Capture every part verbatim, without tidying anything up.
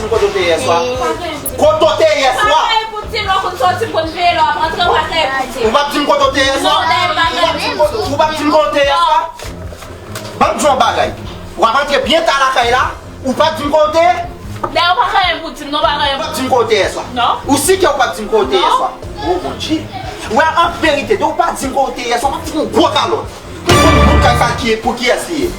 Kote w te yè swa? Kote w te yè swa? Ou p ap di m kote w te yè swa? Ou p ap di m kote w te yè swa? Ou p ap di m kote w te yè swa? Ban m di w yon bagay. W ap antre byen ta lakay la, ou p ap di m kote w te ye? Dayè, ou pa gen anyen pou di m, non, ou pa gen anyen pou di m. Ou p ap di m kote w te yè swa? Non. Ou si ke ou p ap di m kote w te yè swa? Non. O Bondye. Ou wè, an verite, depi ou pa di m kote w te yè swa, m ap fout yon gwo kalòt. Ou konn moun kay sa ki, pou kiyès li ye?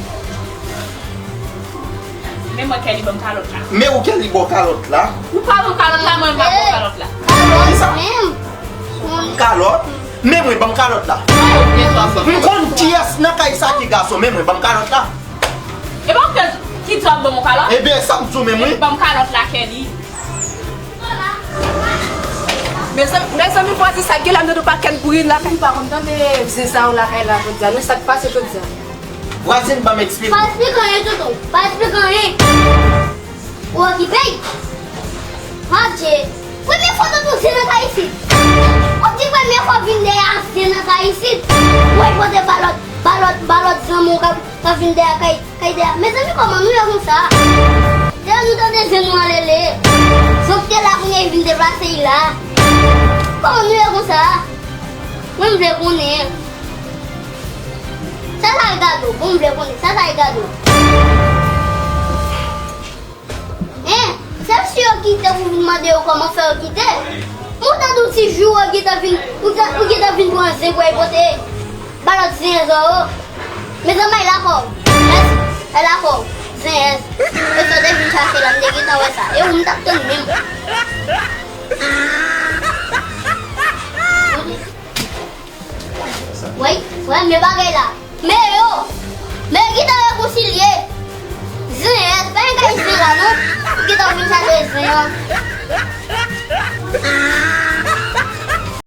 Men mwen, Kelly ban m kalòt la. Men ou, Kelly ba w kalòt la. Ou pa ban m kalòt la, mwen m pa ba w kalòt la. Kisa? Kalòt? Men mwen, ban m kalòt la. M konn kiyès nan kay sa ki gason, men mwen, ban m kalòt la. E pa ou ki di w ap ban m yon kalòt? Ebyen, sa m di w menm, wi. Ban m kalòt la, Kelly. Mezanmi, mezanmi, vwazen, sa k gen la, m tande yon pakèt bri lakay. M pa konn tande vwazen sa yo lakay la jodi a. Men sa k pase jodi a? Vwazen, ban m eksplike. Pa eksplike anyen, tonton. Pa eksplike anyen. Ou okipe? Adje. Premye fwa tonton zen nan kay isit. Ou di premye fwa vin dèyè a zen nan kay isit. Ou pote balòt, balòt, balòt zanmi w k ap, k ap vin dèyè kay. Kay dèyè. Mezanmi, kòman nou ye konsa? Dèyè nou tande zen nou anlele. Zen k te la kounye a vin deplase l la. Kòman nou ye konsa? Mwen m vle konnen. Sa sa regade w? Bon, m vle konnen. Sa sa regade w? Hein? Se si yo kite pou vin mande yo kòman fè yo kite. Mwen tande w ti jou w gentan vin, ou ta, ou gentan vin pran zen pou al pote. Balòt zen zò yo. Mezanmi, ay lakò w. Mèsi. Ay lakò w. Zenyèz. E sa w te vin chache la, m te gentan wè sa. E ou m t ap tann menm. Wè, wè, men bagay la. Men yo. Men yo gentan rekonsilye. Zenyèz, pa gen kay zen la non. Ou gentan vin chache zen an.